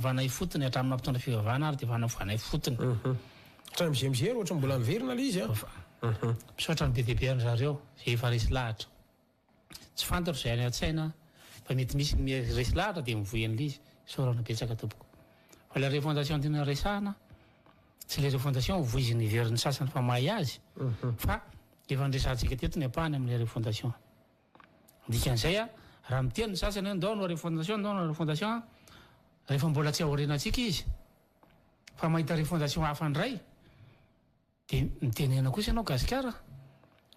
Vanay fotony hatramin'ny mampitondra fivavahana ary dia efa vanay fotony. Hatramin'ny GMGR ohatra mbola miverina ilay izy an. Misaotra ny be dia be an-dry zareo izay efa resy lahatra. Tsy fantatro izay any an-tsaina fa mety misy ny resy lahatra dia mivoy an'ilay izy. Isaorana betsaka tompoko. Fa ilay refondation tiana resahana, tsy ilay refondation voizin'ny heverin'ny sasany fa mahay azy fa efa niresahantsika teto ny ampahany amin'ilay refondation. Dikan'izay a, raha miteny ny sasany hoe ndao hanao refondation, ndao hanao refondation a, rehefa mbola tsy aorianantsika izy fa mahita refondation hafa indray dia mitenena kosa ianao gasikara,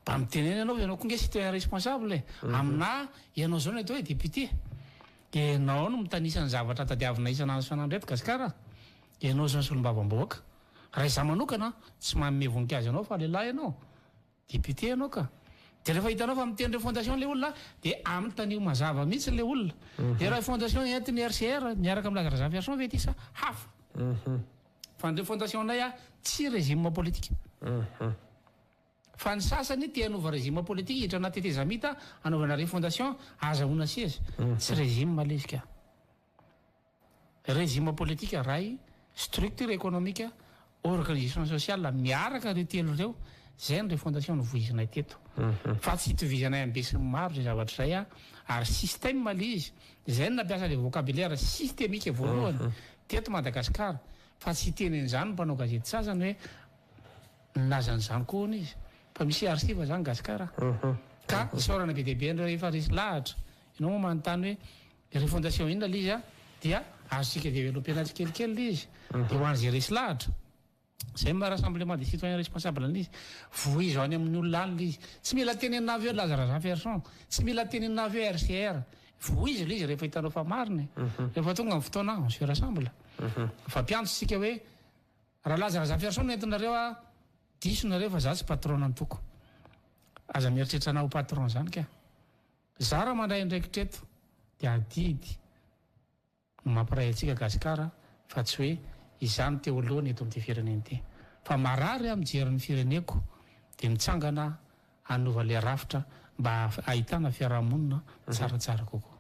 mba mitenena ianao fa ianao koa nge citoyen responsable e, aminà ianao izao no atao hoe député, ianao no mitanisa ny zavatra tadiavina isan'andro isan'andro eto gasikara, ianao izao no solombavambahoaka, raha izaho manokana tsy manome voninkazo anao fa lehilahy ianao. Député ianao ka. Dia rehefa hitanao fa miteny refondation ilay olona dia anontanio mazava mihitsy ilay olona. Dia refondation entin'ny RCR miaraka amin'i Laza Razafiarison ve ity sa hafa? Fa ny refondation-nay a tsy régime politique. Fa ny sasany te hanova régime politique hiditra anaty tetezamita hanaovana refondation ahazahoana seza. Tsy régime ilay izy ka. Régime politique iray, structure économique, organisation sociale miaraka ireo telo ireo, izay ny refondation novoizinay teto. Fa tsy itovizanay amin'ny besinimaro izay zavatra izay ary système ilay izy, izay no nampiasa ilay vocabulaire systémique voalohany teto Madagascar, fa tsy hiteny an'izany ny mpanao gazety sasany hoe nilaza an'izany koa hono izy, fa misy archive izany Gasikara. Ka isaorana be dia be an'ireo efa resy lahatra, ianao moa manontany hoe Refondation inona le izy a? Dia azontsika developena tsikelikely le izy. Dia ho an'izay resy lahatra. Zay maha rassemblement des citoyens responsables an'izy. Vohizo any amin'ny olona any le izy. Tsy mila tenenina avy eo Laza Razafiarison. Tsy mila tenenina avy eo RCR. Vohizo le izy rehefa hitanao fa marina e. Rehefa tonga ny fotoana, on se rassemble. Mifampiantso isika hoe raha Laza Razafiarison no entinareo a, diso nareo fa za tsy patron n'antoko. Aza mieritreritra anah ho patron zany ka. Za raha mandray andraikitra eto dia adidy no mampiray antsika Gasikara fa tsy hoe izaho no te ho lohany eto amin'ity firenena ity. Fa marary aho mijery ny fireneko dia mitsangana aho hanova ilay rafitra mba ahitana fiarahamonina tsaratsara kokoa.